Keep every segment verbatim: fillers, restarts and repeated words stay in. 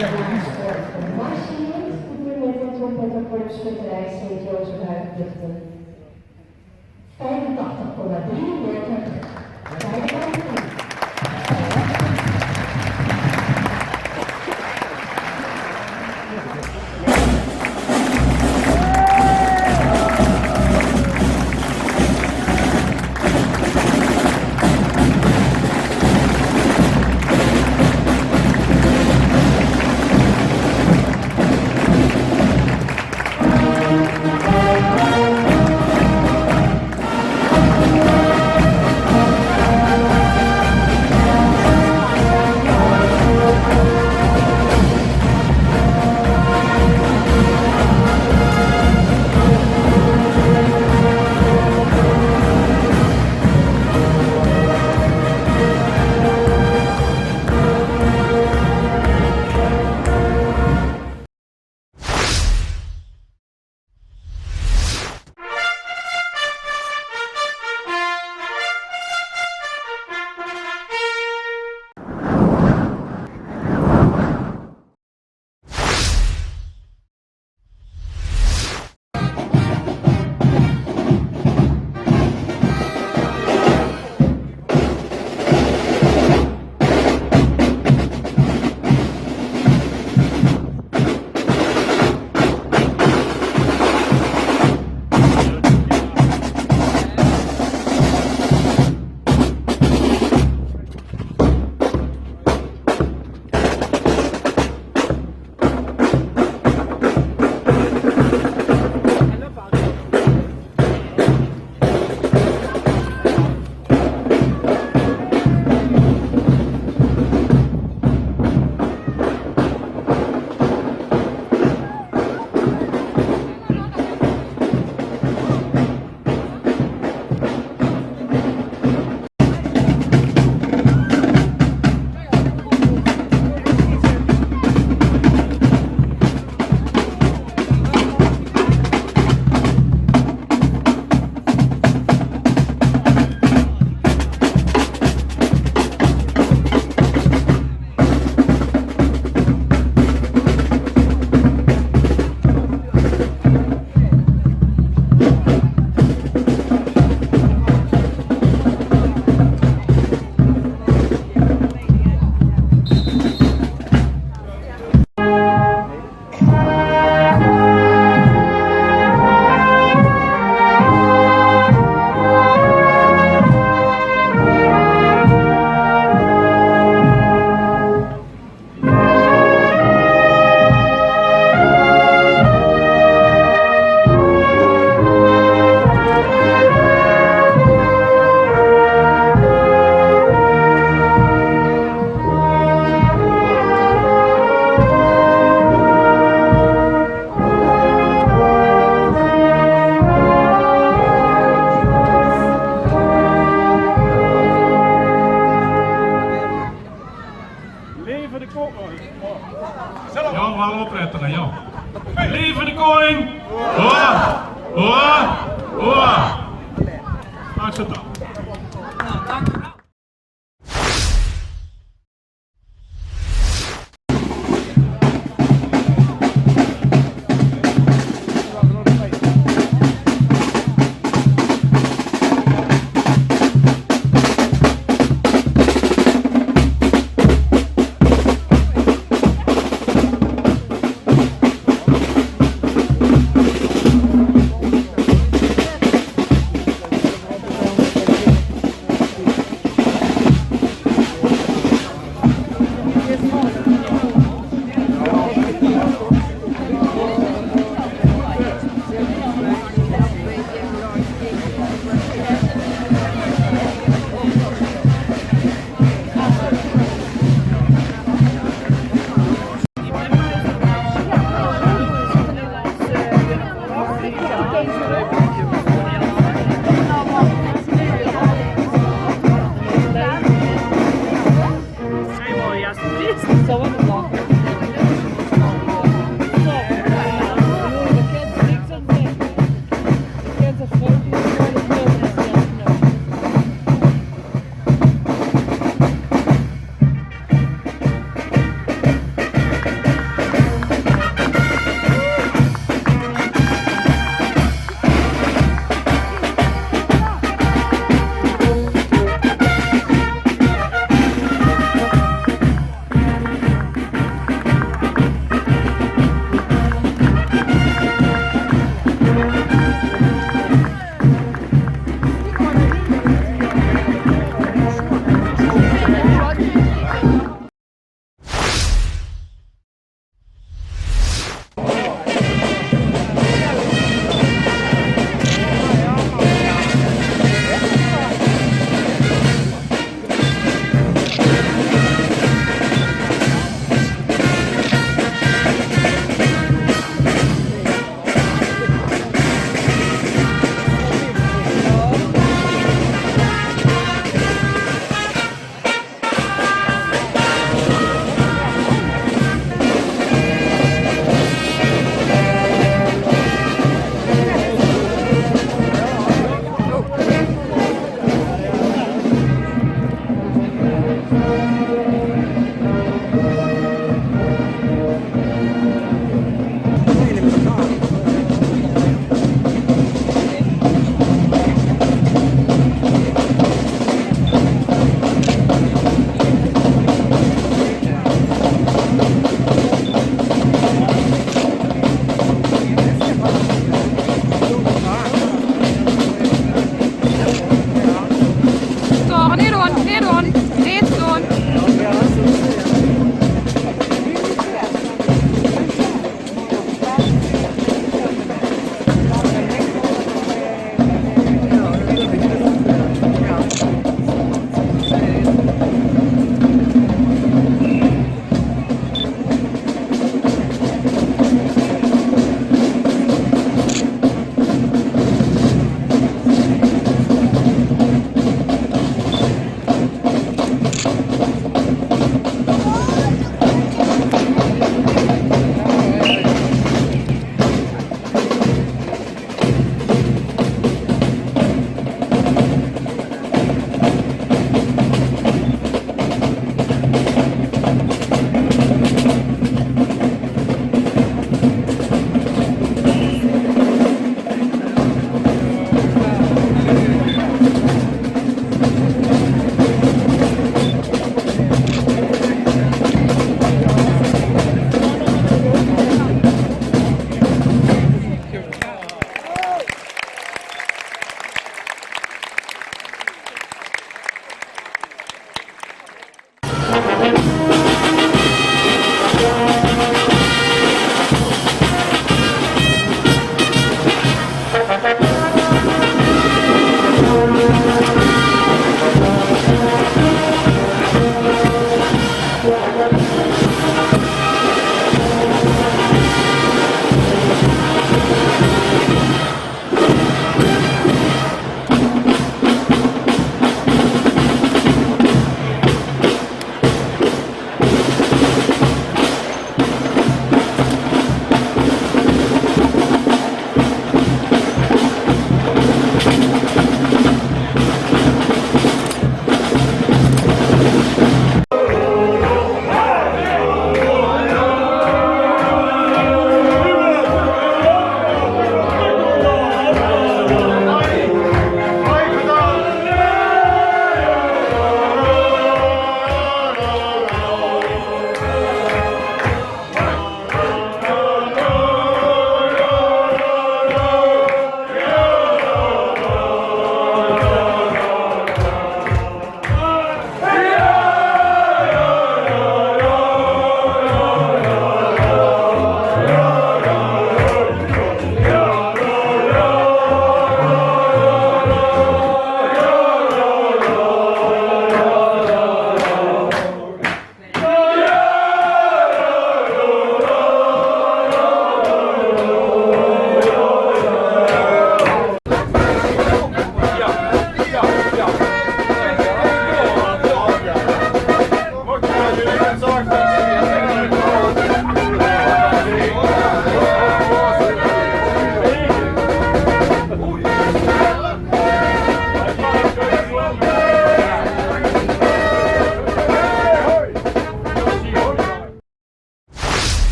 Naast de marcheerend de Bloemenwittertrompeterkorps Schutterij Sint-Jozef uit Puchten. Vijfentachtig komma drieëndertig. Bij de marcheerend.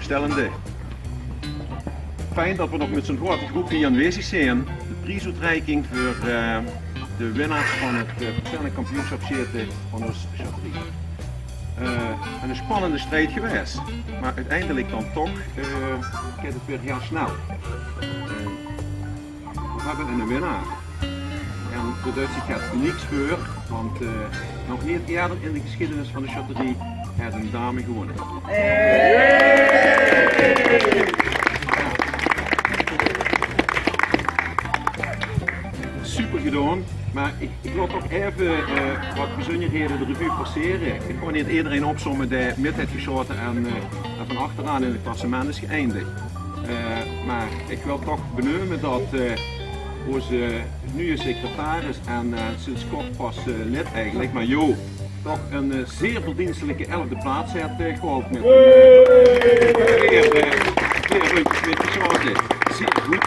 Stellende. Fijn det we nog mit zo'n groeate groep hie aanwezig zeen. De priesoetreiking veur, eh, de winnaars van het, eh, verschillende kampioenschap sjete van ós sjaterie. Eh, ein spannende strijd gewaes, maar oeteindelik dan toch, eh, geit het weer hiel snel. Eh, we hebbe eine winnaar. En det is get unieks veur, want, eh, nog neet eerder in de gesjiedenis van de sjaterie haet ein dame gewonne. Super gedaon, maar ik, ik laot toch effe, eh, get bezunjerhede de revue passere. Ik kan neet ederein opsomme dae mit haet gesjaote en, eh, en van achteraan in het klassement is geëindigd. Eh, maar ik wil toch beneume det, eh, ós nuje secretaris en, eh, sinds kort pas, eh, lid eigelik, maar Jo, toch ein, eh, zeer verdienstelijke elfde plaats haet, eh, gehaold mit, eh, veer, eh, veer rundjes mit gesjaote. Zeer good.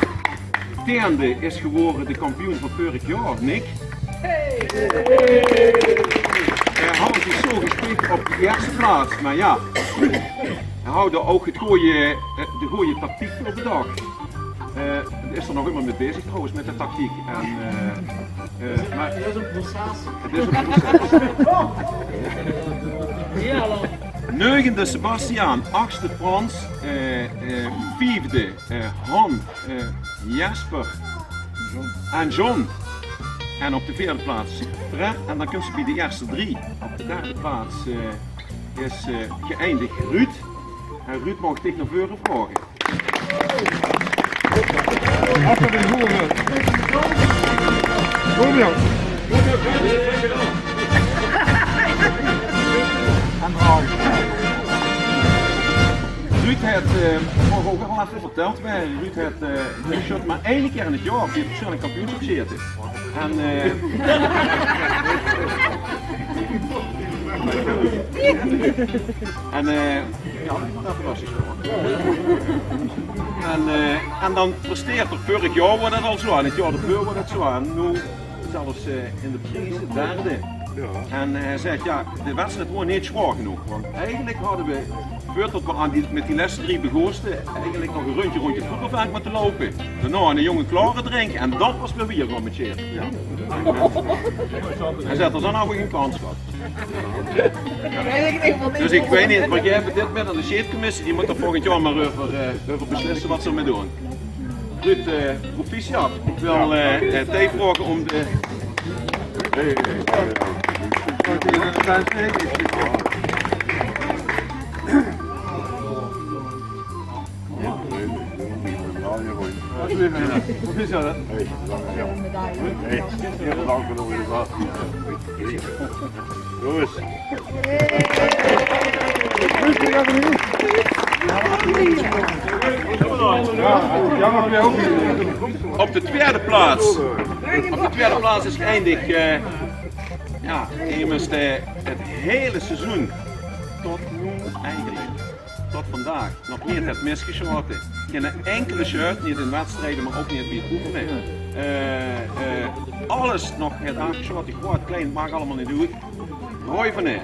Tiende is gewore de kampioen van veurig jaor, Nick. Hae haw zich zo gespiek op de eerste plaats, maar ja, hae haw d'r ouk het gooje, eh, de gooje tactiek veur bedach. Eh, is er nog ummer mit bezig trouwens, mit de tactiek. En, eh, eh, maar het is ein proces. Negende Sebastiaan, achtste Frans, eh, eh, viefde, eh, Han, eh, Jasper en John. En op de veerde plaats Fred. En dan kump ze bie de eerste drie. Op de derde plaats, eh, is, eh, geëindigd Ruud. En Ruud, maag ik dich nao veure vraoge? Achter de hoeren. Kom, jong. En dragen. Ruud haet, eh, maag ouk al effe verteld waere, Ruud haet, eh, Ruud sjot maar eine kier in het jaor op die verschillende kampioenschappen sjete. En, eh, en, eh, ja, det is fantastisch, hoor. En, eh, en dan presteert er. Veurig jaor waas det al zo aan, het jaor d'rveur waas det zo aan. Noe zelfs, eh, in de pries derde. Ja. En hae zaet, ja, de wedstrijd waas neet zwaor genóg. Want eigelik hadde we, veurdet we aan die, mit die lèste drie begóste, eigelik nog ein rundje róndj het voetbalveld mótte loupe. Daonao ein jóng ein klaore drinke en det waas weer weer gaon mit sjete. Ja. Hae zaet, d'r zeen nog gein kans gehad. Dus ik weit neet, maar gae höb dit mit aan de sjeetcommissie, die mót d'r volgend jaor maar euver, eh, euver beslisse waat ze d'rmit doon. Ruud, eh, proficiat. Ik wil, eh, eh, Thei vraoge om de... Proficiat, hè? Hey, bedankt veur de organisatie. Jonges. Op de twiede plaats. Op de twiede plaats is geëindigd, eh, ja, emes dae het hele seizoen tot noe eigelik, tot vandaag, nog neet het misgesjaote. Geine inkele sjuut, neet in wedstrijde, maar ouk neet bie het oefene. Eh, eh, alles nog het aangesjaote, groot, klein, maak allemaol neet oet. Roy van Aert.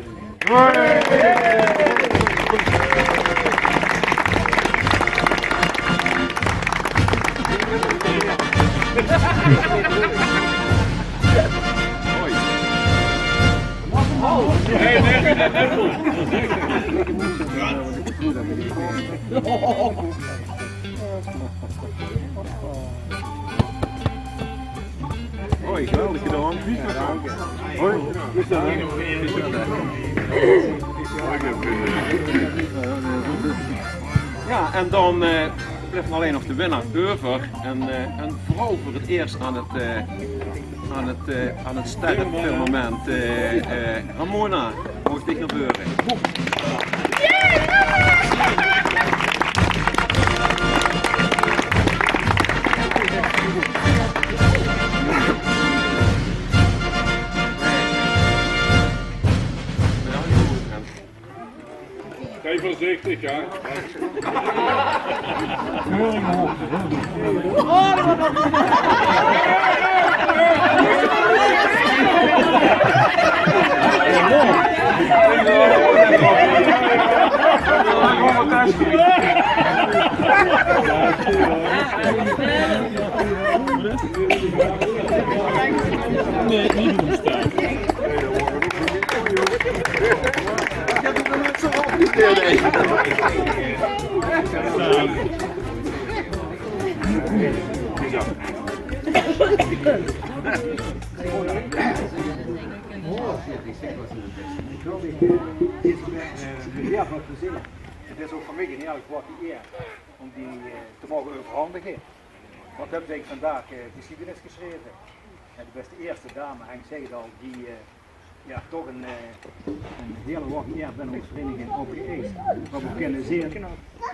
Hoi, geweldig gedaon. Hoi. Ja, en dan, eh, blief allein nog de winnaar euver. En, eh, ein vrouw veur het eerst aan het, eh, aan het, eh, aan het sterrenfirmament, eh, eh, Ramona, maag ik dich nao veure? Zij voorzichtig, hè? Nee, neet doen, Stef. Hieël väöl plezeer. Het is ouch veur mich ein hieërlik groeate ieër óm die, eh, te moge euverhandige. Want det höb ich vandaag, eh, gesjiedenis gesjreve. En de bèste ieërste dame, Henk zag het al, die, eh, jao, toch ein, eh, ein hieël hoge ieër binne ós vereiniging ouch geëis. Mer v'r kinne zeen det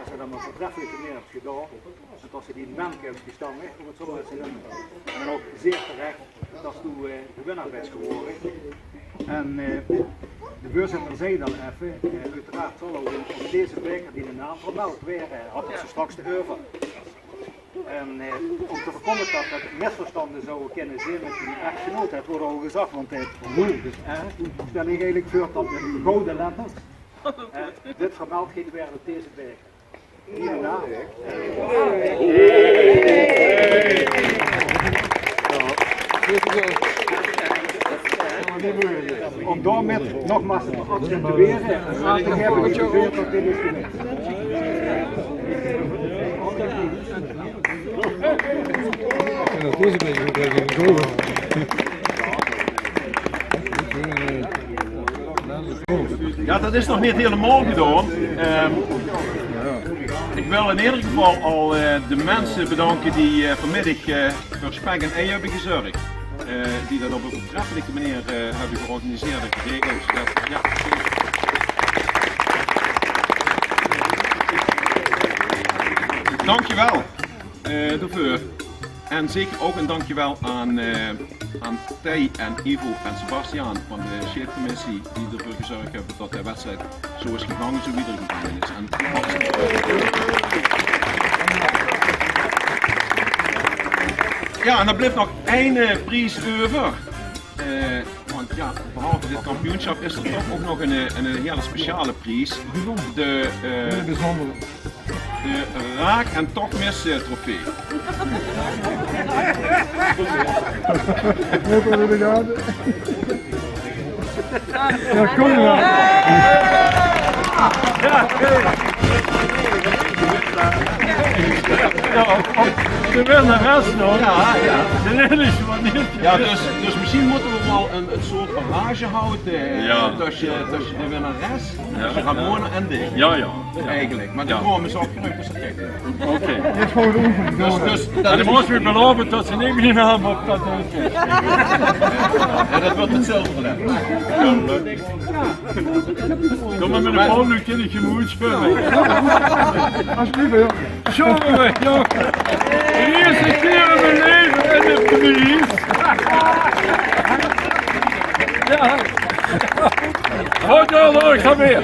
ze det op ein veurtreffelike meneer höbs gedaon. En det ze die man höbs gestange, óm het zo mer te zègke. En ouch zeer terech det doe, eh, de winnaar bès gewore. En, eh, de veurzitter zag het al effe, eh, oeteraard zal ouch in, op deze baeker diene naam vermeld waere, eh, had het zo straks euver. En, eh, óm te veurkómme det d'r misverstande zouwe kinne zeen mit dien echtgenoot, het woort al gezag, want, eh, Roel, dus, eh, stel ich eigelik veur det mit goude letters, eh, dit vermeld geit waere op deze baeker. Diene naam. Óm daomit nogmaals te accentuere en aan te gaeve det gebeurt op dit moment. Jao, det is nog neet hielemaol gedaon. Ehm, ich wil in eder geval al, eh, de minse bedanke die, eh, vanmiddig, eh, veur spek en ei höbbe gezörg. Eh, die det op ein veurtreffelike meneer, eh, höbbe georganiseerd en geregeld. Det, jao. Dankjewel, eh, daoveur. En zeker ouch ein dankjewel aan, eh, aan Thei en Ivo en Sebastiaan van de sjeetcommissie die d'rveur gezörg höbbe det de wedstrijd zo is gegange, zo wie 'r gegange is. En jao, en d'r blief nog ein, eh, pries euver. Eh, want jao, behalve dit kampioensjap is d'r toch ouch nog ein, eh, ein, eh, hieël speciale pries. De, eh, de Raak en toch mis, eh, trofee. Jao, kóm mer. Jao, de winnares nog. Jao, jao. De winnares van dit. Jao, dus, dus mesjien mótte v'r waal ein, ein soort barrage hawwe, eh, jao, tösse, tösse de winnares, jao, tösse Ramona en dich. Jao, jao. Eigelik. Mer de droum is opgeluch, dus det geit weer. Oké. Dus, dus, mer det dan is mós se mich belove det se neet mieë naam op det, eh, jao, det wuuert 't zilver dan. Jao, leuk. Kóm mer mit de bal, noe kin ich gemoeid speule. Alsjeblieft, jao. Zo, jao. De ieërste kieër in mien laeve en de pries. Jao. Hoi, jao, hoi, kom hie.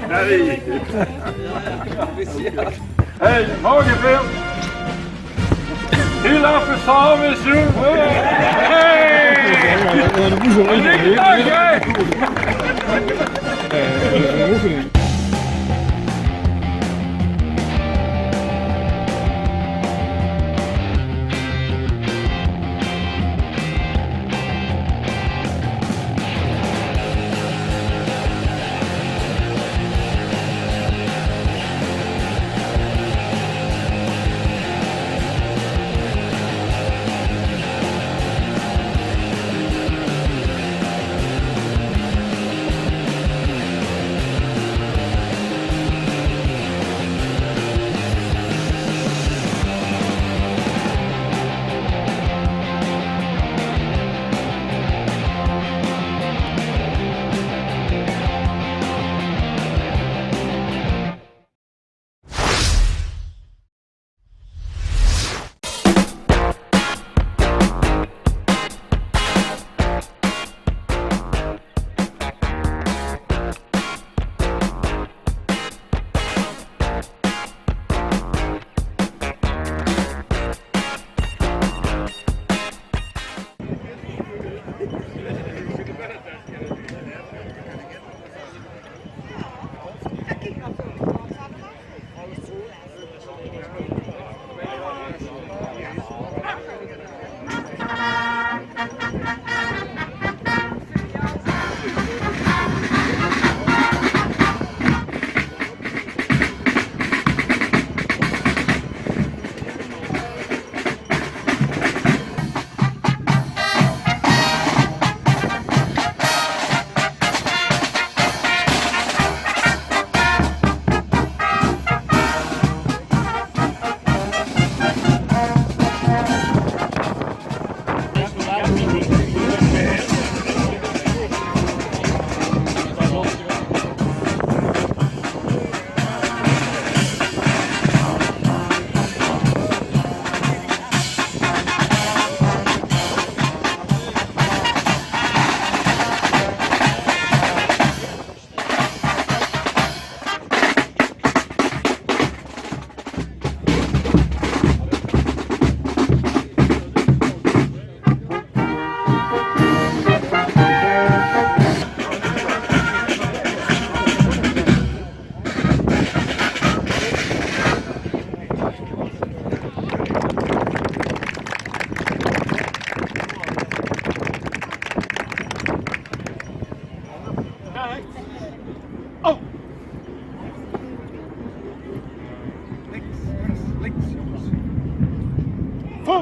Hey. Hey, morge, Phil. Hie loopt de service, joh. Hey! Dank je.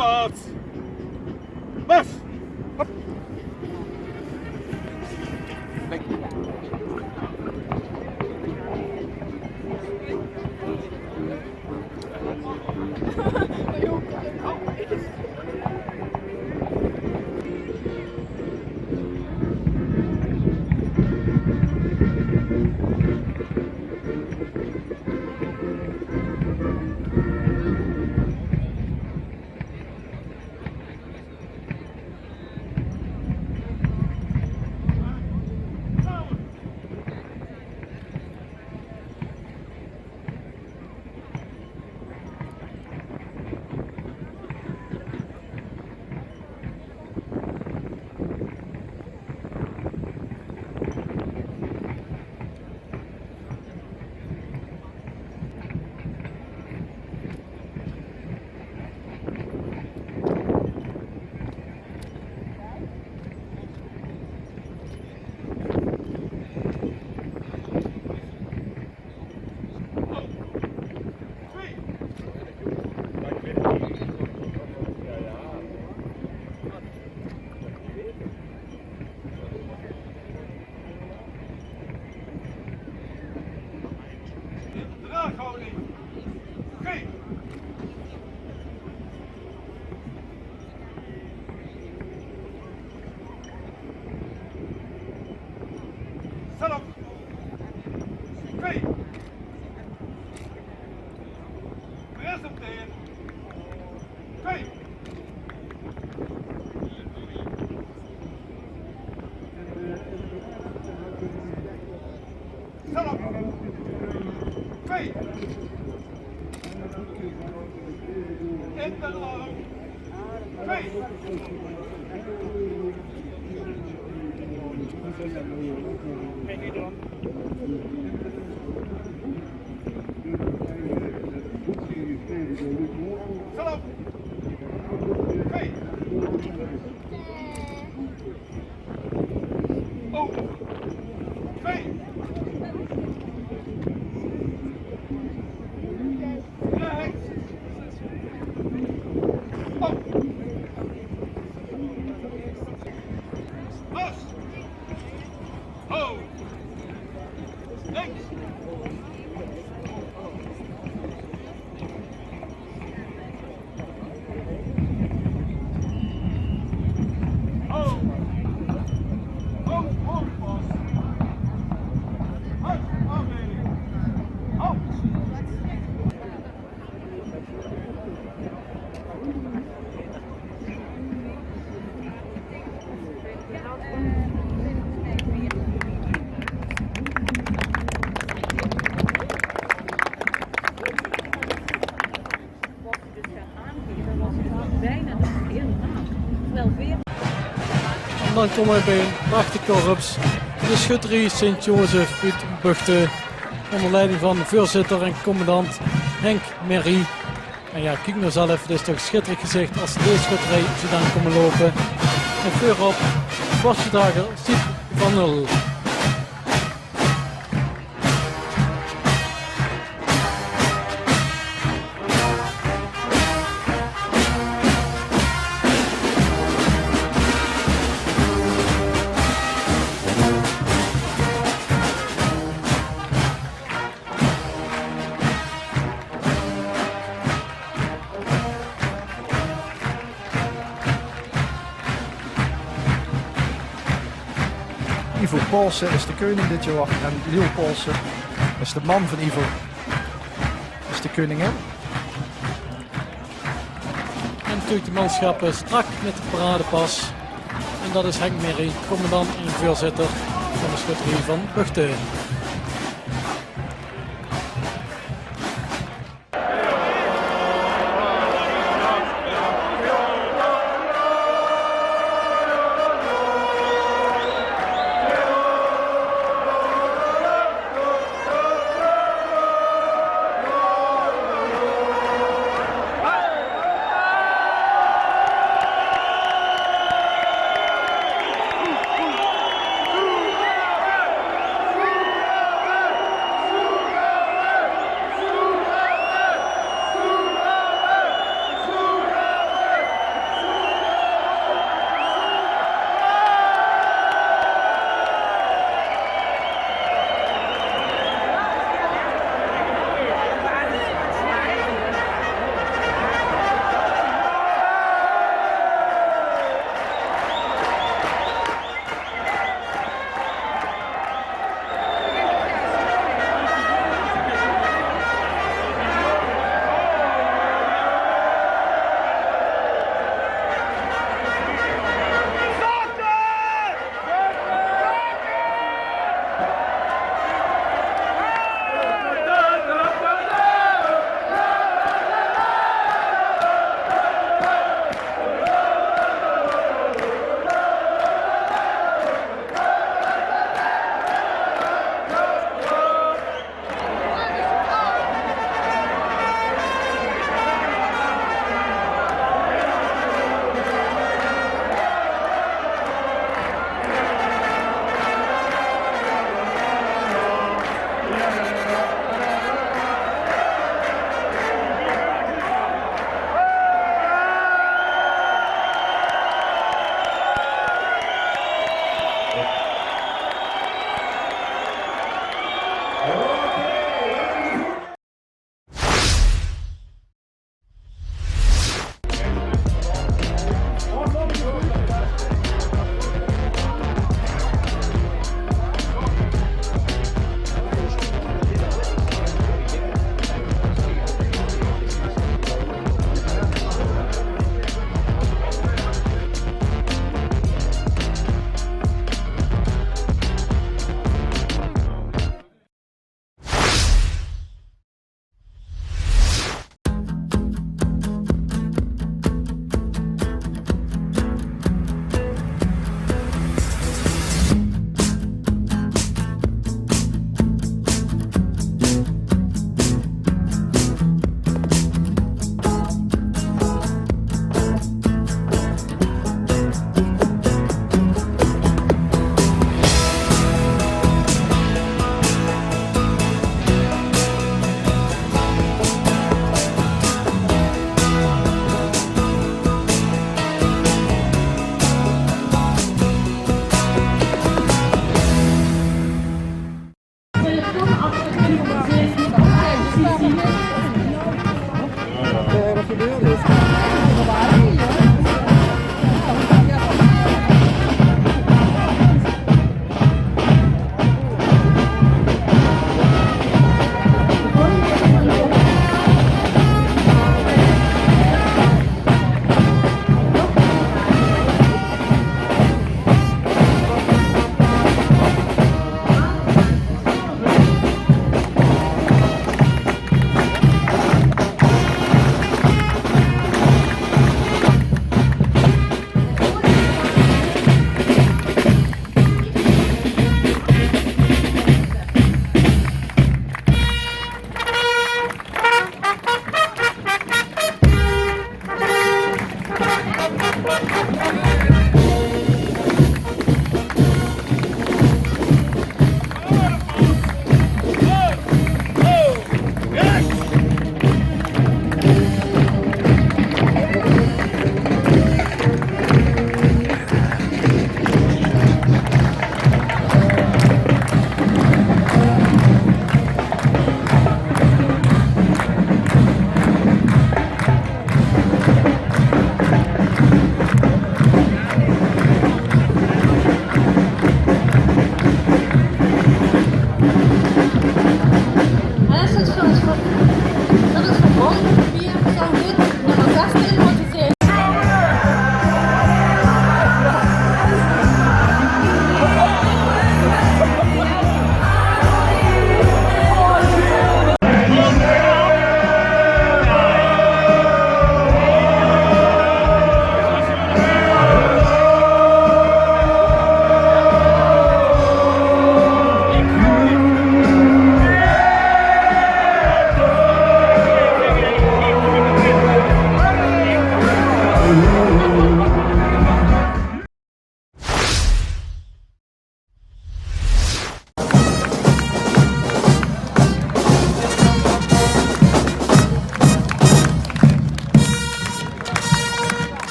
Mars! Mars! Hop! Draaghouding. Geen. Zelf. Twee. Presenteer. Twee. Zelf. Twee. In de arm. Twee. Zelf. Twee. Oh. Twee. Rechts. Op. Los. Ho. Links. En dan kómme v'r bij ein prachtig korps, de schutterie Sint Jozef oet Buchte, ónger leiding van veurzitter en commandant Henk Merrie. En jao, kiek noe zelf, 't is toch ein sjitterend gezicht es ze dees schutterie zoe dan kómme loupe. En veurop, borstdrager Siep van Nul. Ivo Paulsen is de keuning dit jaor en Leo Paulsen is de man van Ivo, is de keuningin. En natuurlik de mansjappe strak mit de paradepas. En dat is Henk Merrie, commandant en veurzitter van de schutterie van Buchte.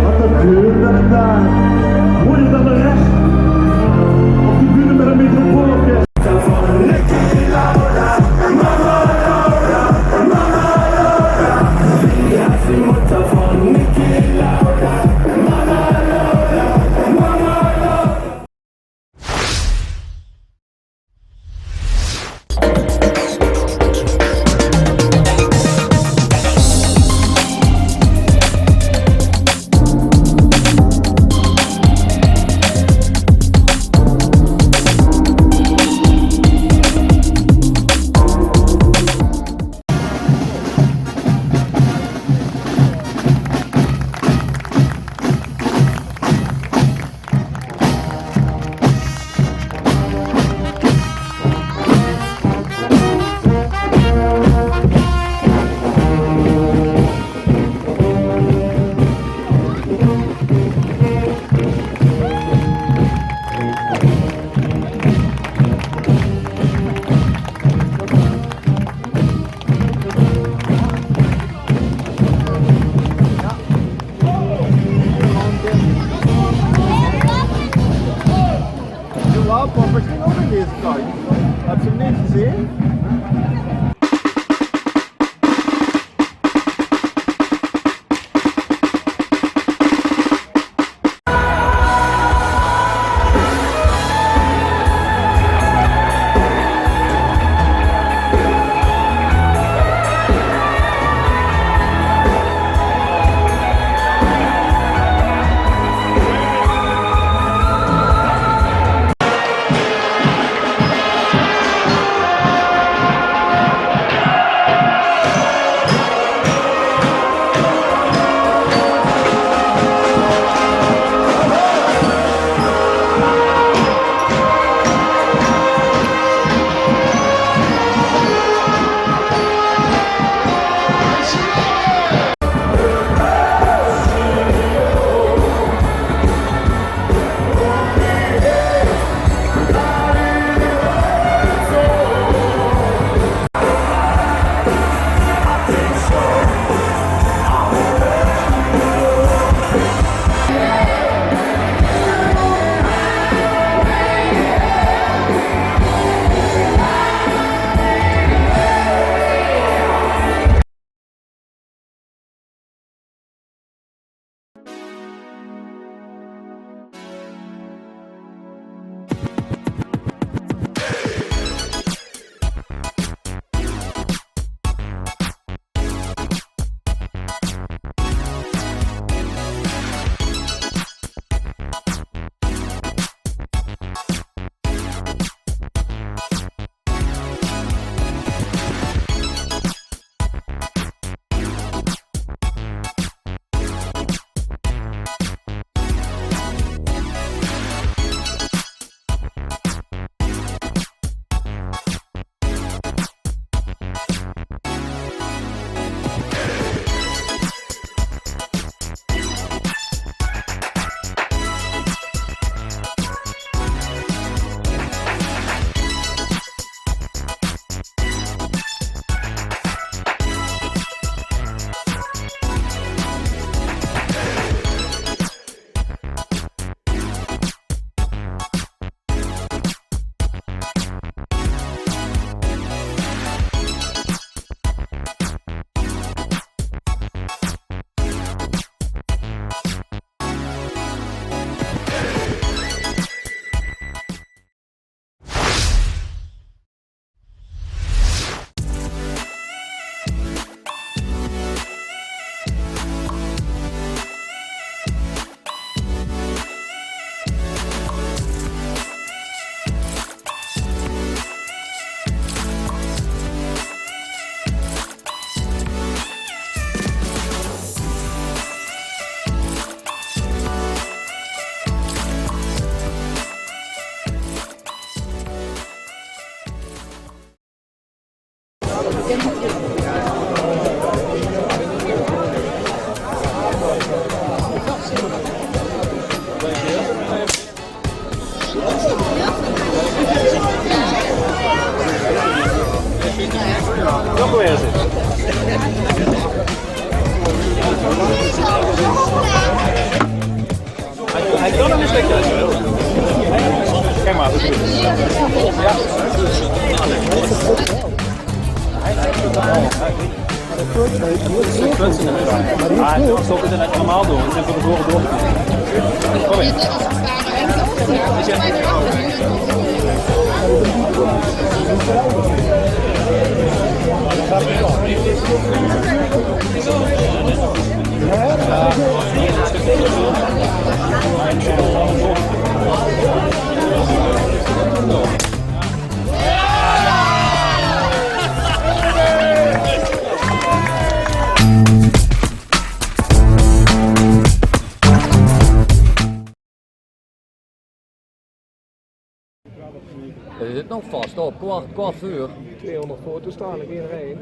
Wat een kleur dat ik daar. Mooier dan de rest. Op die bühne met een metropoolorkest. Je wou perfect in orde deze kar. Heb je hem niet gezien? Hij, hij kan nog een stukje. Kijk maar. Ja. Ah, zo kunnen we het allemaal doen. We zijn van tevoren door. Kom in. Is het nog vast op? Kwart, kwart veur. Tweehonderd foto's staan, ik iedereen.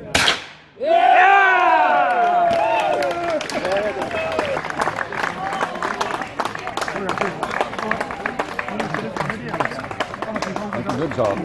Good job.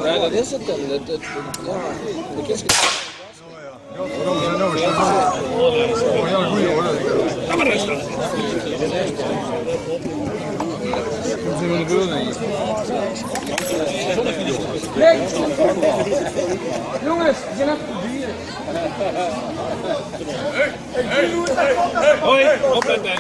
Ja, dat is het dan. Dat, dat, ja, dat is het. Jongens, je hebt Hoi, opletten.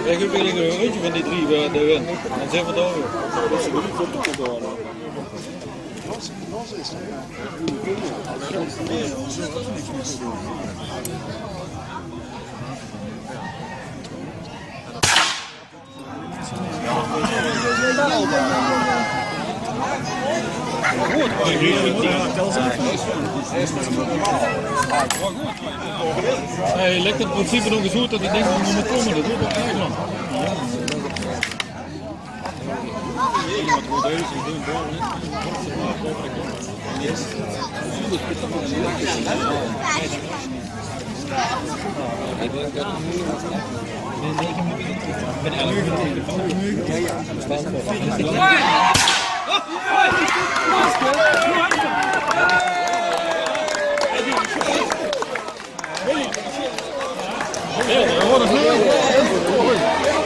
Ik heb eigenlijk een rondje van die drie, eh, de win. En zijn we daar weer. Hey, lijkt het principe nog eens goed dat ik denk dat we moeten komen, dat doet wel erg lang.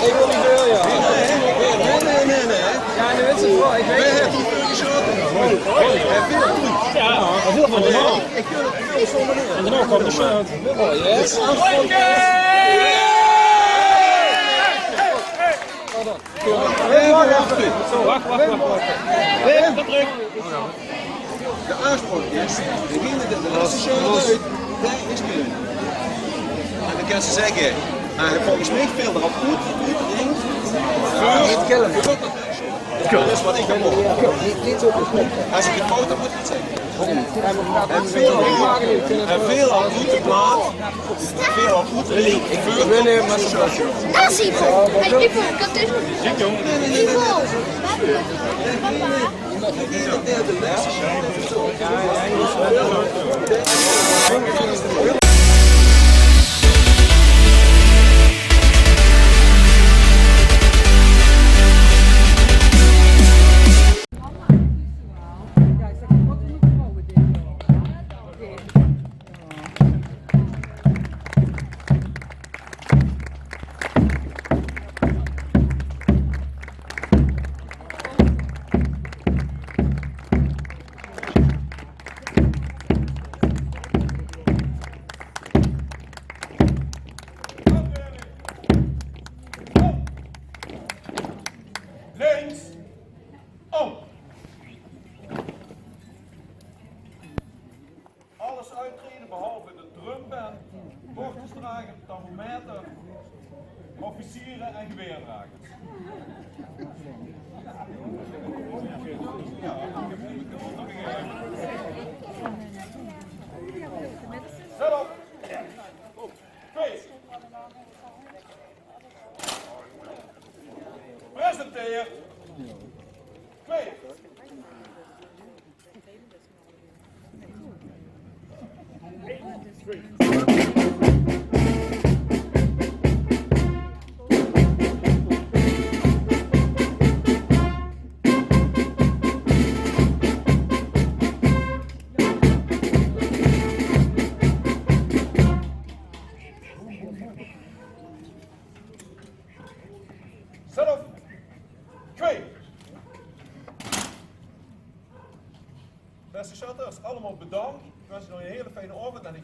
Ik wil niet veel, ja. Nee, nee, nee, nee. Ja, nu is het wel. Ik weet het niet. Ja, dat is wel normaal. Ik wil het veel zonder meer. En daarna kwam de shirt. Oh, yes. Wacht, wacht, wacht, wacht. Kom terug. De aanspraak is, degene die de laatste show doet, die is de winnaar. En dan kan ze zeggen, eh, volgens mij veel erop goed, goed, goed. Dat is wat ik dan hoor. Als ik het fout heb, moet ik het zeggen. En veel, en veel aan goed de plaat, veel aan goed de link. Ik wil nemen, maar ze Dat is Ivo. Hey, Ivo, dat is Ivo. Papa. Uittreden behalve de drumband, bordjesdrager, thermometer, officieren en geweerdragers. Let op. Twee. Presenteer. Twee. Zelf. Twee. Beste sjötters, allemaol bedank. Ich wins uch nog eine hele fijne aovend en ich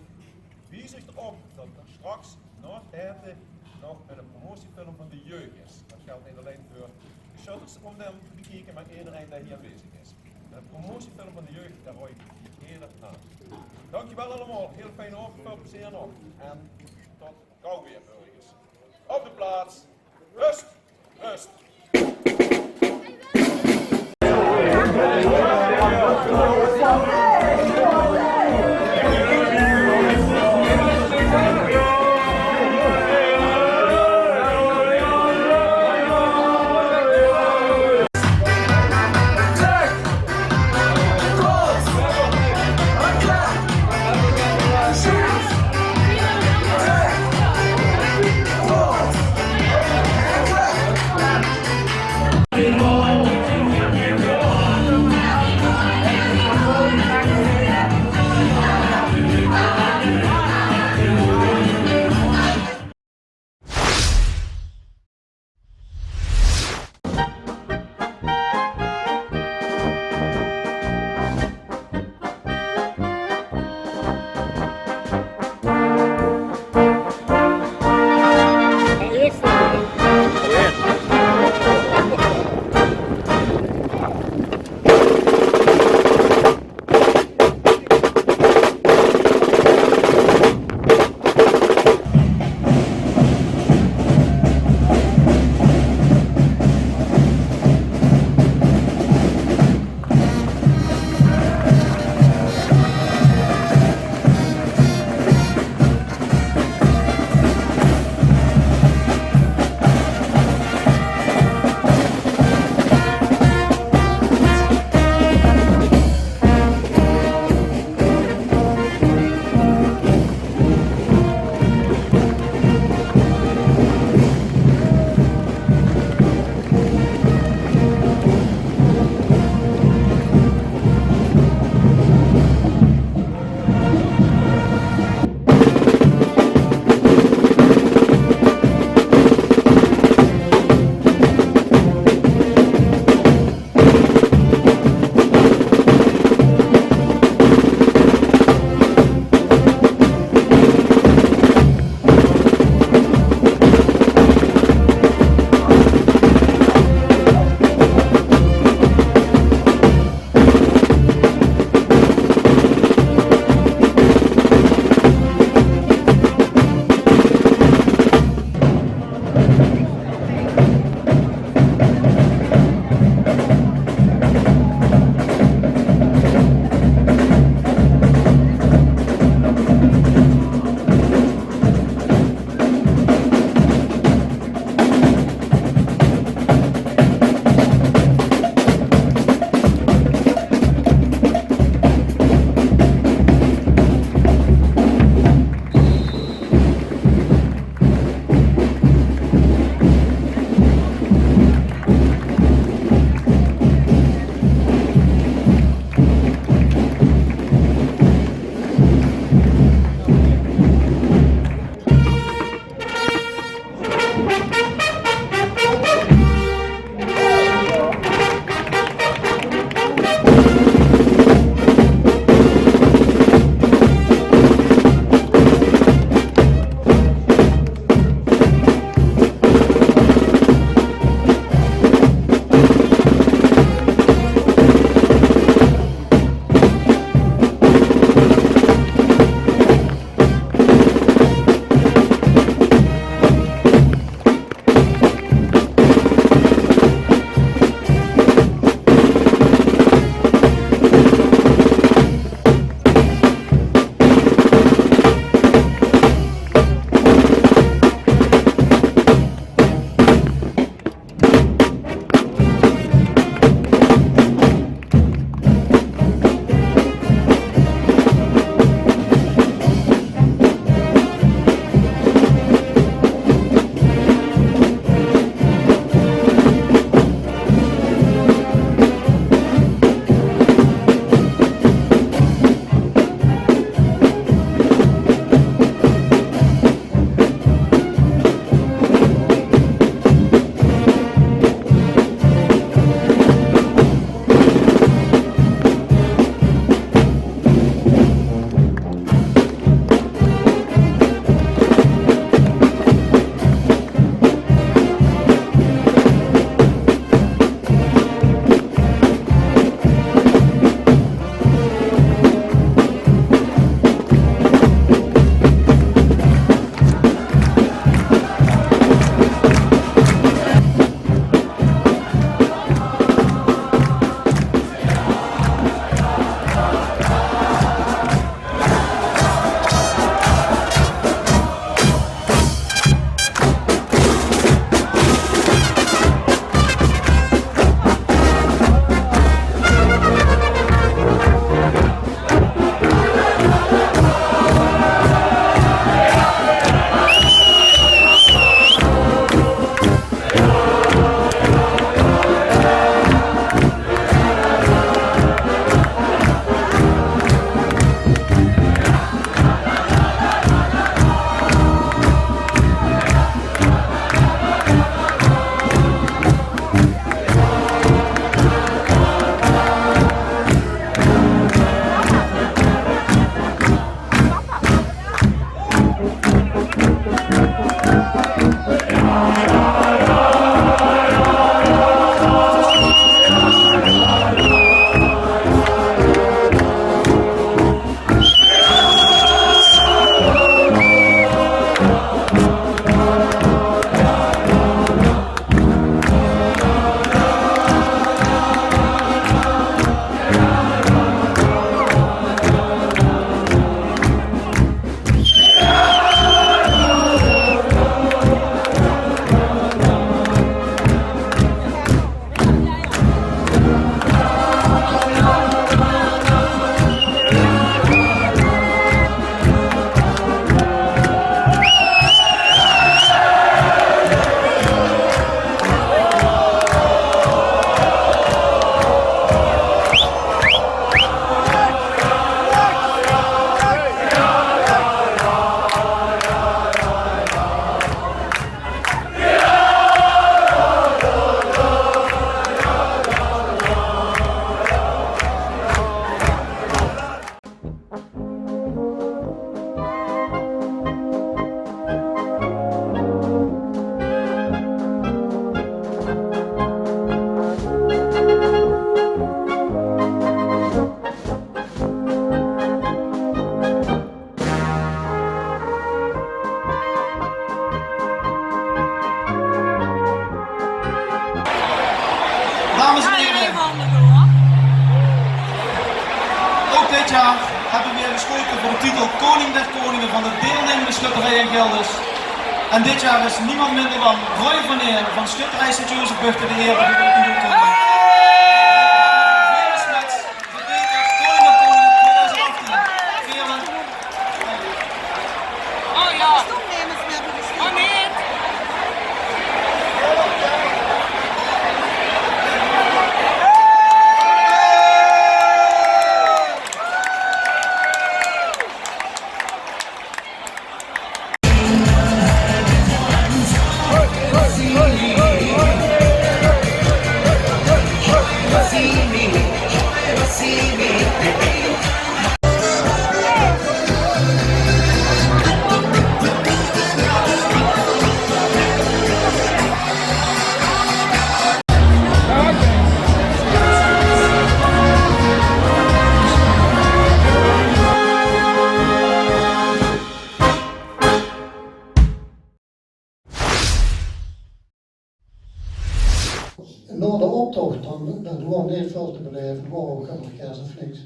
wies uch d'rop det d'r straks nao 't aete nog eine promotiefilm van de jeug is. Det geldt neet allein veur de sjötters óm dae te bekieke, mer ederein dae hie aanwezig is. Eine promotiefilm van de jeug, dao raoj ich uch eder aan. Dankjewel allemaol, hele fijne aovend, väöl plezeer nog en tot gauw weer örges. Op de plaats. Rust, rust. Dit jaar hebben we weer geschoten voor de titel Koning der Koningen van de deelnemende schutterij in Gelders. En dit jaar is niemand minder dan Roy van Eer van Schutterij Sint-Jozef Buchten de eer die we u doen komen. Veer Smets, verdediger, Koning der Koningen tweeduizend achttien. Veerle. Oh ja. Oh nee. En nao de optoch, dan, dan woor neet väöl te belaeve, woor ouch gein orkes of niks.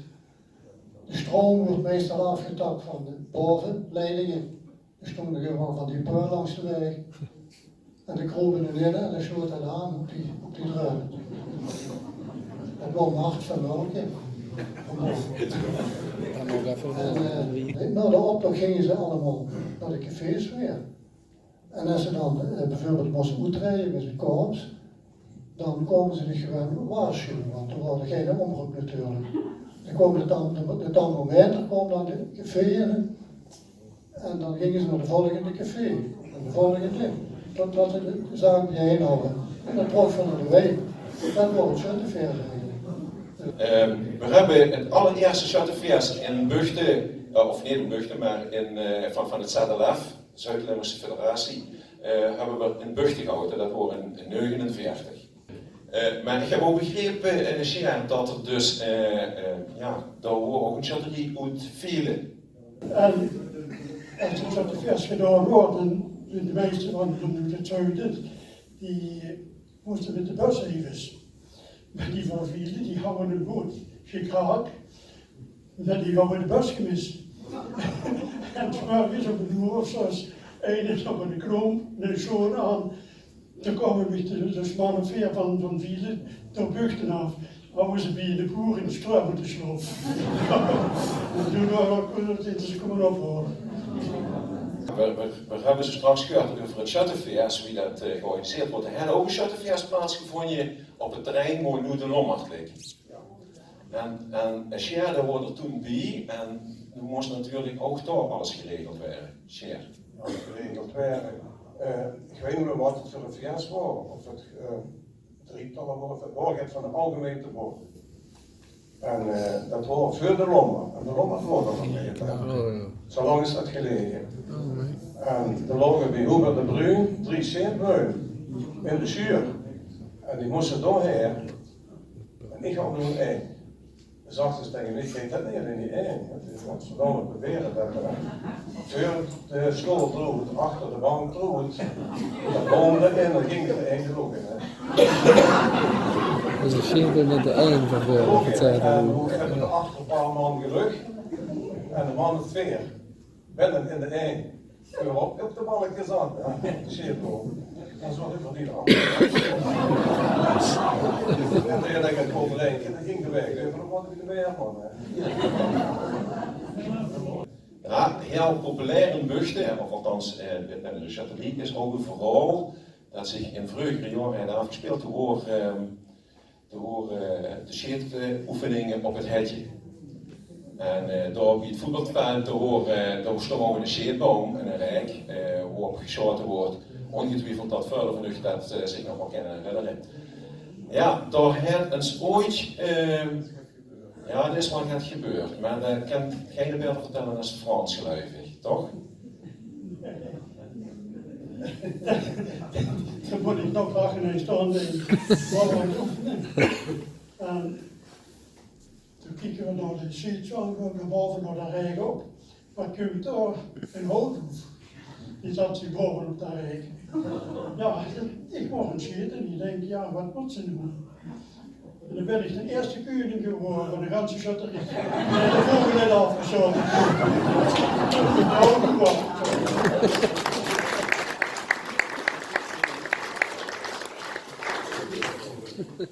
De stroum woort meistal aafgetap van de boveleidinge. D'r stónge gewoon van die pui langs de waeg. En die krope nao binne en die slote aan op die, op die dreun. Det woor Mart van Mulke. En, eh, nao de optoch ginge ze allemaol nao de cafés weer. En es ze dan, eh, bieveurbeeld móste oettraeje mit 't korps, dan kome ze dich gewoon waarsjuwe, want d'r woor geine omroep natuurlik. Dan koom de tam-, de, de tamboermeister koom dan de café in en dan ginge ze nao de volgende café en de volgende, totdat ze de, de zaak biejein hawwe. En det trokke ze nao de wei. Det woor 't sjöttefees eigelik. Ehm, veer höbbe 't allerierste sjöttefees in Buchte, eh, of neet in Buchte, mer in, eh, van, van 't Z L F, Zuid-Limburgse Federatie, eh, höbbe veer in Buchte gehaoje. Det woor in, in negenenveertig. Eh, mer ich höb ouch begrepe, eh, Sjeer, det d'r dus, eh, eh, jao, dao woor ouch ein sjötterie oet Viele. En es 't sjöttefees gedaon woor, dan, de meiste van, van 't zuide, die móste mit de bös effe. Mer die van Viele, die hawwe 'm good gekraak. Det die hawwe de bös gemis. En 's mörges óm ein oer of zès, eine nog ein kroom, ein sjoon aan. Toen kome mich de, de man of veer van, van Viele, dao Buchte aaf. Hawwe ze bie de boer in de struimel geslaope. En toen wore ze kómme ophaole. Veer, veer, veer höbbe zoe straks gehuurd euver 't sjöttefees, wie det, eh, georganiseerd woort. D'r haet ouch ein sjöttefees plaatsgevónje op 't terrein wo noe de Lommerd ligk. En, en Sjeer, dae woor d'r toen bie en noe mós natuurlik ouch dao alles geregeld waere, Sjeer. Alles geregeld waere. Eh, ich weit neet mie waat 't veur ein fees woor, of 't, eh, drietal woor, 't woor get van de algemeinte boord. En, eh, det woor veur de Lommerd. En de Lommerd woor d'r nog neet, hè. Oh, jao. Zoe lang is det geleje. Oh, nee. En d'r loge bie Hubert de Bruin drie sjeetbuim in de sjuur. En die móste dao haer. En ich haw noe ein. Zag ze taenge mich: "Kiek det neet in die ein. 't Is godverdomme probere det, eh, veur de sjool droet, achter de bank droet." Det boomde in, dan ging 't ein droet in, hè. Dus ich zeen d'r neet de ein van veur, of 't zeen. En hoe höbbe de achterpaar man gelöch? En de man of veer binne in de ein. Veur op, op de balk gezat, hè, op de sjeetboom. En zoe höbbe v'r die dan. En dan ging 't overeind, dan ging de waeg euver, dan woort 't weer, man, hè. Jao, hiel populair in Buchte, of althans, eh, binne de sjötterie is ouch ein verhaol det zich in vreugere jaore haet aafgespeeld. Toen woor, ehm, D'r woore, eh, de sjeetoefeninge op 't Hetje. En, eh, dao bie 't voetbalveld, dao woor, eh, dao stóng ouch 'ne sjeetboum en 'ne raek, eh, wo-op gesjaote woort. Óngetwiefeld det väöle van uch det, eh, zich nog waal kinne herinnere. Jao, dao haet ins ooit, eh, jao, d'r is waal get gebeurd, mer det kint geine baeter vertèlle es Frans, geluif ich, toch? Dan mót ich nog lache en staon en waal aan 't oefene. En toen kieke v'r nao de sjeetswang, nao bove nao de raek op. Waat kump dao? Ein houthoef. Die zat zich bove op de raek. Jao, ich wou gaon sjete. Ich dink, jao, waat mót ze noe? En dan bin ich de eerste keuning gewore van de ganse sjötterie. En de vogel neet aafgesjaote.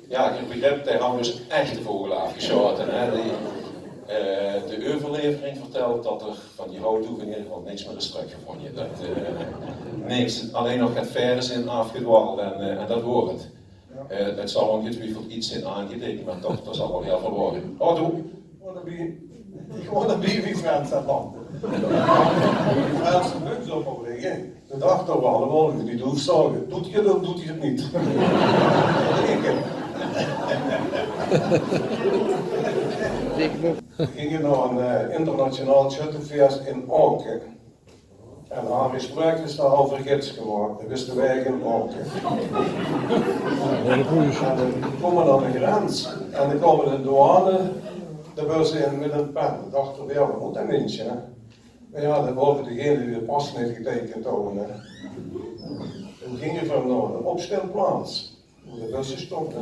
Jao, ich begrip, die hawwe dus ech de vogel aafgesjaote, hè. Die, eh, de euverlevering vertèlt det d'r van die houtdoek in eder geval niks mier is trökgevónje. Det, eh, niks. Allein nog get veer zeen aafgedwaald en, eh, en det waor 't. Eh, 't zal óngetwiefeld get zeen aangeteikend, mer toch, d'r zal waal hiel väöl waor. Oh, doe. Ich wou d'r bie, ich wou d'r bie wie Frans det land. Wie Frans de buks op haw ligke. De daag d'rop allemaol, wie die doef zage: "Doot geer 't of doot geer 't neet?" Veer ginge nao ein, eh, internationaal sjöttefees in Aoke. En Harry Spruikjes, dae haw v'r gids gemaak, dae wis de waeg in Aoke. En veer kómme aan de grens. En dan kómme de douane de bus in mit ein pen. Dachte v'r: "Jao, waat mót det minsje, hè?" Mer jao, det wore degene die de pas neet geteikend hawwe, hè. Toen ginge v'r nao de opstelplaats, wo de busse stónge,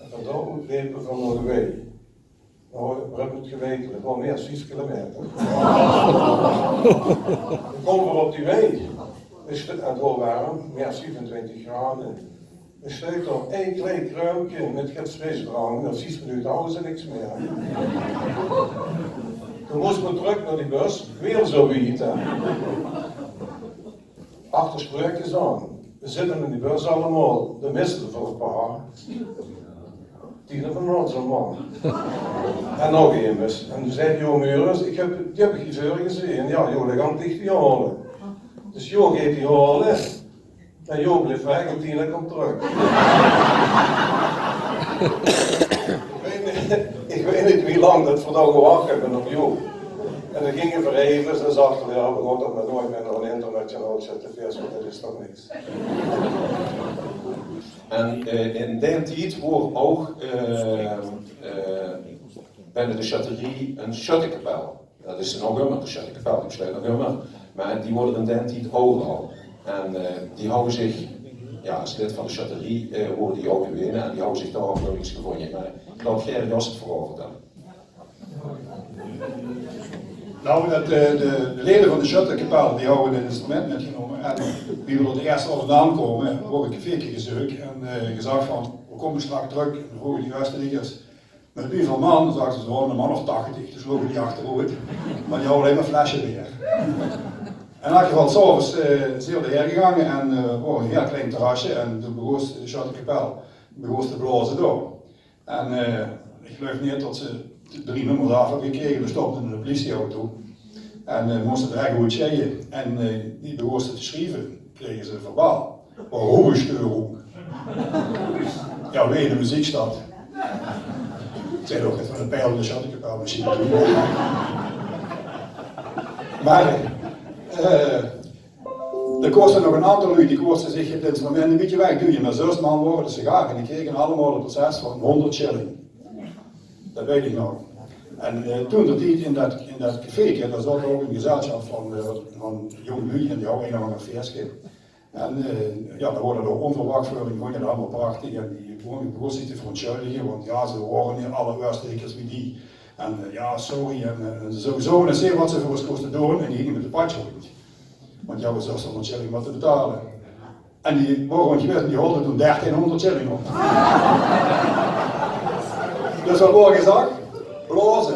en van dao oet lepe v'r nao de wei. Noe, v'r höbbe 't gewete, det waor mieë es vief kilometer. Dan kómme v'r op die wei. Is 't, en 't waor werm, mieë es viefentwintig grade. Dan steit dao ein klein kruumke mit get frisdrank. Nao vief minute hawwe ze niks mieë. Toen móste v'r trök nao die bus, weer zo wied, hè. Achter Spruikjes aan. V'r zitte in die bus allemaol, de miste v'r ein paar. Tien of ein man, zo'n man. En nog emes. En dae zaet: "Jao, Mures, ich höb, die höb ich hie veur gezeen. Jao, jao, dae gank dich die haole." Dus Jo geit die haole. En Jo blief weg en Tien kómp trök. Ich weit neet, ich weit neet wie lang det v'r dao gewach höbbe op Jo. En dan ginge v'r effe en zagte v'r: "Jao, v'r gaon toch mer noeats mieë nao ein internationaal sjöttefees, want det is toch niks." En, eh, in daen tied woor ouch, eh, eh, binne de sjötterie ein sjöttekapel. Det is d'r nog ummer, de sjöttekapel, die besteit nog ummer. Mer die woor d'r in daen tied ouch al. En, eh, die hawwe zich, jao, es lid van de sjötterie, eh, woor die ouch gewene en die hawwe zich dao ouch nog ins gevónje. Mer ich laot Ger Jos 't verhaol vertèlle. Nou, det, eh, de, de lede van de sjöttekapel, die hawwe ein instrument mitgenómme. En wie v'r dao 't ierste al vandaan kome, woort 't kafeeke gezeuk en, eh, gezag van: "V'r kómme straks trök." En dan vroge die Oosterdikers: "Mit wieväöl man?" Dan zagte ze: "Oh, ein man of tachtig." Dus loge die achteroet. Mer die hawwe allein mer flesje beer. In eder geval, 's aoves, eh, zeen v'r d'r haer gegange en, eh, woor ein hiel klein terrasje. En toen begós de sjöttekapel, begós te blaoze dao. En, eh, ich geluif neet det ze drie nummers aaf höbbe gekrege. Dao stopde ein pliesieauto. En, eh, móste d'r hek oetsjeie. En, eh, die begóste te sjrieve. Krege ze verbaal: "Ruhestörung." Jao, wege de meziek stad. Ich zeen ouch neet van de peil, de sjöttekapel mesjien. Mer, eh, d'r kóste nog ein aantal luuj, die kóste zich 't instrument ein bietje wegduje. Mer zös man wore de sigaar en die krege allemaol ein proces van hónderd shilling. Det weit ich nog. En, eh, toen d'r tied in det, in det cafeeke, dao zaot ouch ein gezelsjap van, eh, van jóng luuj en die hawwe ein of anger feeske. En, eh, jao, dan woort 't ouch ónverwach veur die, vónje det allemaol prachtig. En die begóste zich te verontsjuldige, want jao, ze wore neet alle Oosterdikers wie die. En, eh, jao, sorry, en, eh, en zo, zo, en ins zeen waat ze veur ós kóste doon. En die ginge mit de patsj rónd. Want jao, v'r zóste óndertsjilling mótte betale. En die wore rónd gewaes en die haolde toen dertienhónderd shilling op. Dus waat woort gezag? Blaoze.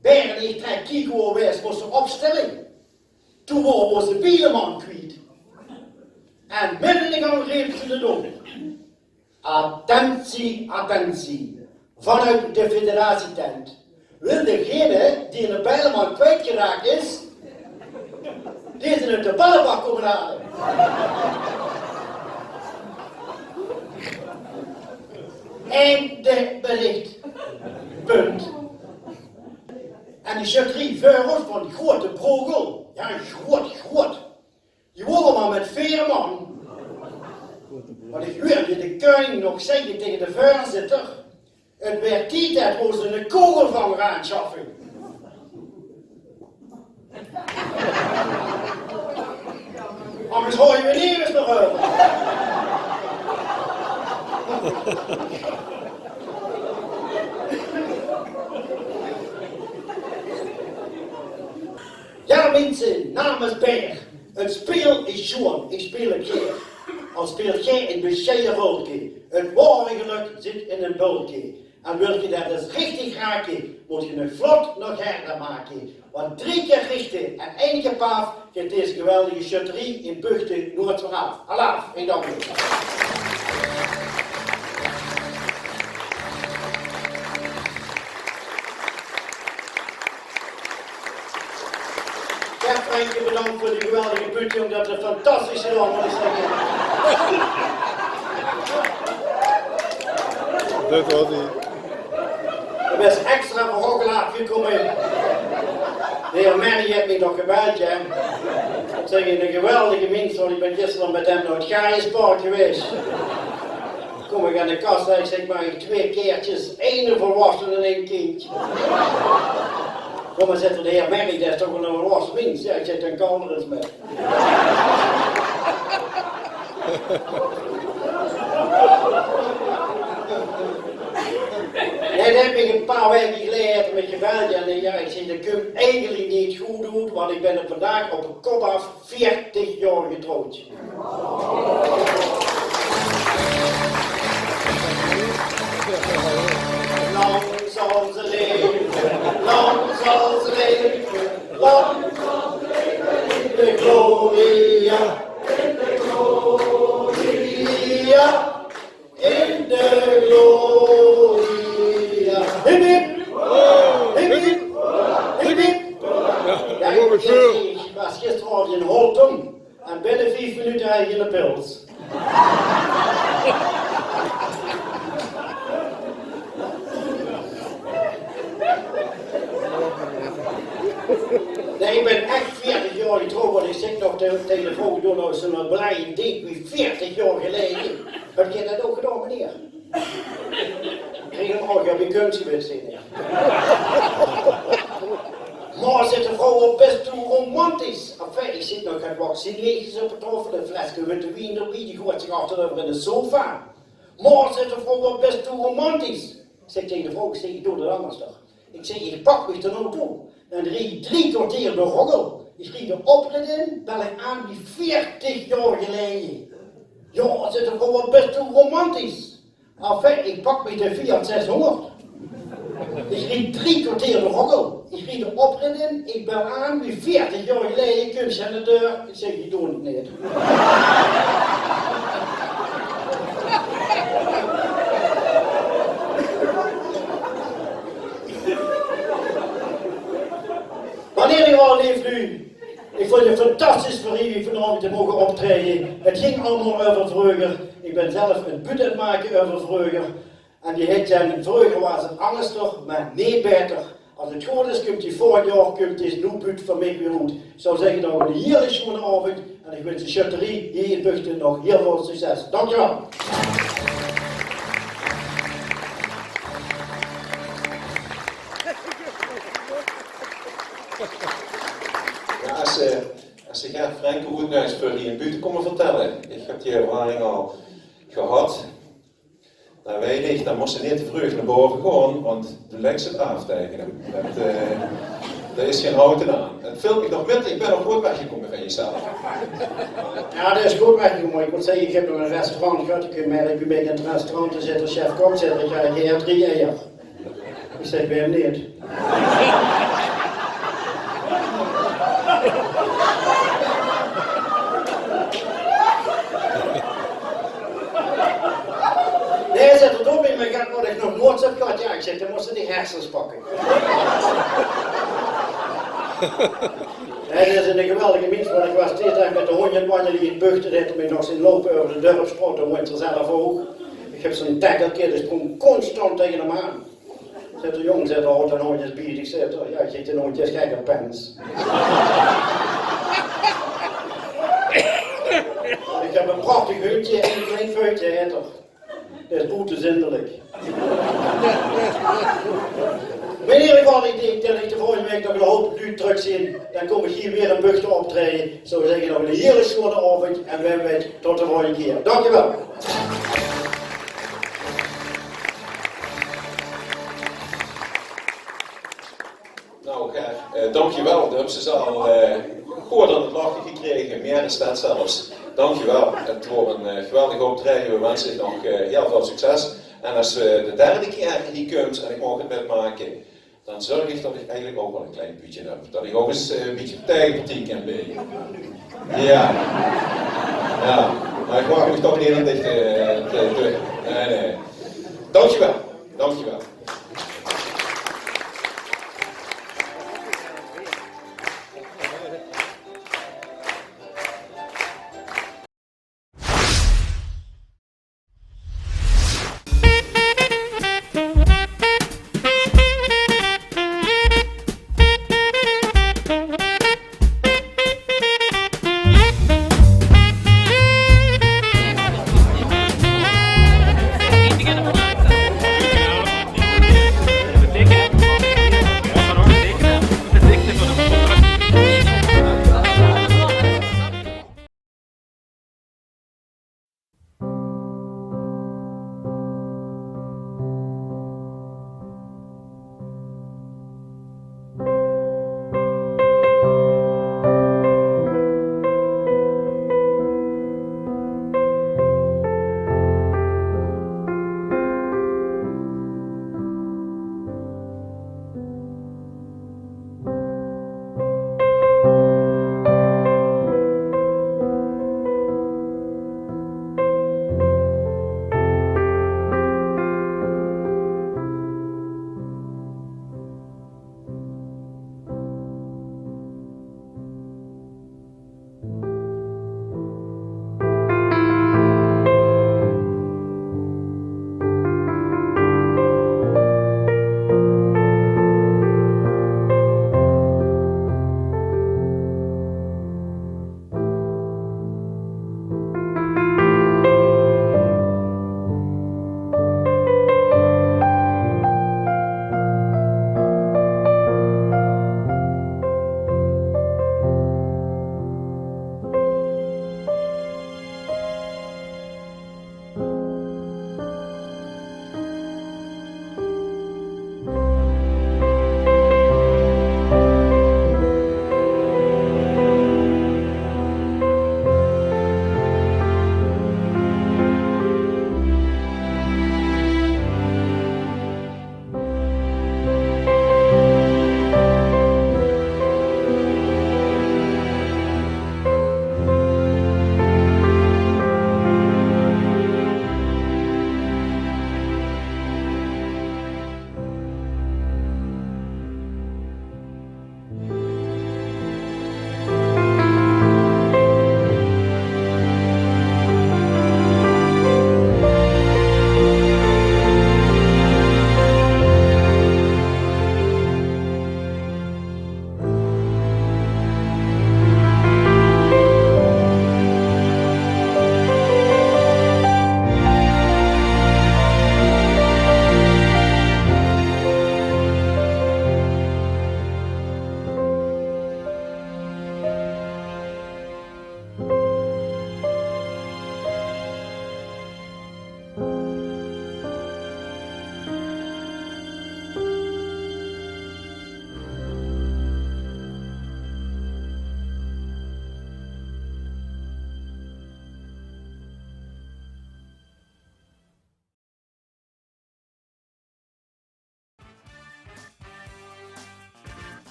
Bernd, ich trèk kiek wo v'r waes, waas d'r opsjtelling. Toen wore v'r ózze bieleman kwiet. En midde in de gank reep ze de dom. Attentie, attentie. Vanuit de federatietent. Wil degene die een bieleman kwijtgeraakt is, deze uit de ballenbak komen halen. Einde bericht. Punt. En die sjötterie veur ós van Grote Brogel. Jao, groot, groot. Die wore mer mit veer man. Want ich huurde de keuning nog zègke taenge de veurzitter: "'t Waert tied det v'r ós eine kogelvanger aansjaffe." Angers haoje we nemes nog euver. Jao, minse, namens Beer. 't Speel is sjoon, ich speel 't gaer. Al speelt geer 'n besjeie rölke, 't waore gelök zit in 'n bölke. En wilt geer det ins richtig rake, mót geer 't vlot nog herder make. Want drie kier richte en ein kier paaf geit dees geweldige sjötterie in Buchte noeats mier aaf. Alaaf, ein dank. Jao, Frenkie, bedank veur die geweldige buut, jóng. Det is fantastisch gedaon, mót ich zègke. Det waas ie. Ich bön extra veur Roggel aafgekómme. De heer Merrie haet mich nog gebeld, hè. Zèk, 'ne geweldige mins, want ich bön gister nog mit häöm nao 't Gaiuspark gewaes. Kóm ich aan de kassa, ich zèk: "Maag ich twee kaertjes, eine volwassene en ein kindj?" "Kóm mer," zaet 'r, "de heer Merrie, det is toch 'ne volwasse mins." Jao, ich zèk: "Dan kalle d'r ins mit." Nae, dae haet mich e paar waeke geleje haet 'r mich gebeld. Jao, nae, jao, ich zèk, det kump eigelik neet good oet, want ich bön vandaag op de kop aaf veertig jaor getrouwd. Lang zal ze leven, lang zal ze leven, lang zal ze leven in de gloria, in de gloria, in de gloria. Hip, hip. Hip, hip. Hip, hip. Jao, ich mót zègke, ich waas gisteraovend in Holtum. En binne vief minute haw ich 'ne pils. Nae, ich bön ech veertig jaor getrouwd, want ich zèk nog taenge, taenge de vrouw: "Doe, noe is ze nog blij, ich dink wie veertig jaor geleje." Höb geer det ouch gedaon, meneer? Krieg 'm ouch, jao, wie kunt geer wit zeen, jao. "Mer," zaet de vrouw, "waat bös doe romantisch." Enfin, ich zit nog get waksineertjes op de taofel, e fleske witte wien d'rbie, die goeat zich achtereuver in de sofa. "Mer," zaet de vrouw, "waat bös doe romantisch." Ich zèk taenge de vrouw, ich zèk: "Ich doon det angers toch." Ich zèk: "Ich pak mich d'r noe toe en ich rieje drie kerteer door Roggel. Ich rieje de oprit in, bel ich aan wie veertig jaor geleje." "Jao," zaet de vrouw, "waat bös doe romantisch." Enfin, ich pak mich de Fiat zeshóngerd. Ich rieje drie kerteer door Roggel. Ich rieje de oprit in, ich bel aan wie veertig jaor geleje, kump ze aan de deur. Ich zèk: "Ich doon 't neet." Meneer de Raod, leef luuj, ich vónj 't fantastisch veur uch vanaovend te moge optraeje. 't Ging allemaol euver vreuger. Ich bön zelf 'n buut aan 't make euver vreuger. En die heet dan: Vreuger waas 't angers, mer neet baeter. Es 't good is, kump die volgend jaor, kump dees noe buut van mich weer oet. Ich zou zègke, nog 'ne hieële sjoeane aovend. En ich wins de sjötterie hie in Buchte nog hieël väöl succes. Dankjewel. Jao, es, eh, es de Gert Frenken oets nog ins veur hie in Buut kump vertèlle. Ich höb die ervaring al gehad. Dan weit ich, dan mós se neet te vreug nao bove gaon, want dan lèks se 't aaf taenge häöm. Det, eh, dao is gein houte aan. 't Vilt mich nog mit, ich bön nog good weggekómme van jezelf. Jao, det is good weggekómme. Ich mót zègke, ich höb nog e restaurant gehad. Ich höb mer, ich bön bie 't restaurant, dao zit de chef-kok, zaet 'r: "Ich gaon drie eier." Ich zèk: "Wae neet?" Nae, zaet 'r, "dao bön ich mer get waat ich nog noeats höb gehad." Jao, ich zèk, dan mós se die hersens pakke. Nae, det is 'ne geweldige mins, want ich waas dees daag mit de hóndj aan 't wanjele hie in Buchte, dae haet mich nog zeen loupe euver de dörpsstraot, dae woont 'r zelf ouch. Ich höb zoe'n tackle, dae spróng constant taenge häöm aan. Zaet 'r: "Jóng," zaet 'r, "haos dien hóndj ins bie dich," zaet 'r. Jao, ich zèk, d'n hóndj is gek op pens. Ich höb e prachtig hundje, ein klein veutje haet 'r. Det is boete zindelik. Mer in eder geval, ich dink det ich de volgende waek nog ein hoop luuj trök zeen. Dan kóm ich hie weer in Buchte optraeje. Ich zou zègke, nog eine hiele sjoene aovend en wae weit, tot de volgende kier. Dankjewel. Nou, Ger, eh, dankjewel. De höbs ze al eh, good aan 't lache gekrege, mieë es det zelfs. Dankjewel. Het waor ein eh, geweldig optraeje. Wae wense dich nog eh, hiel väöl succes. En es se de derde kier hie kums en ich maag het mitmake, dan zörg ich det ich eigelik ouch waal ein klein buutje höb. Det ich ouch ins eh, ein bietje taegepartie kan biede. Jao. Jao. Mer ich wach mich toch neet aan dich te, te, te... Nae, nae. Dankjewel. Dankjewel.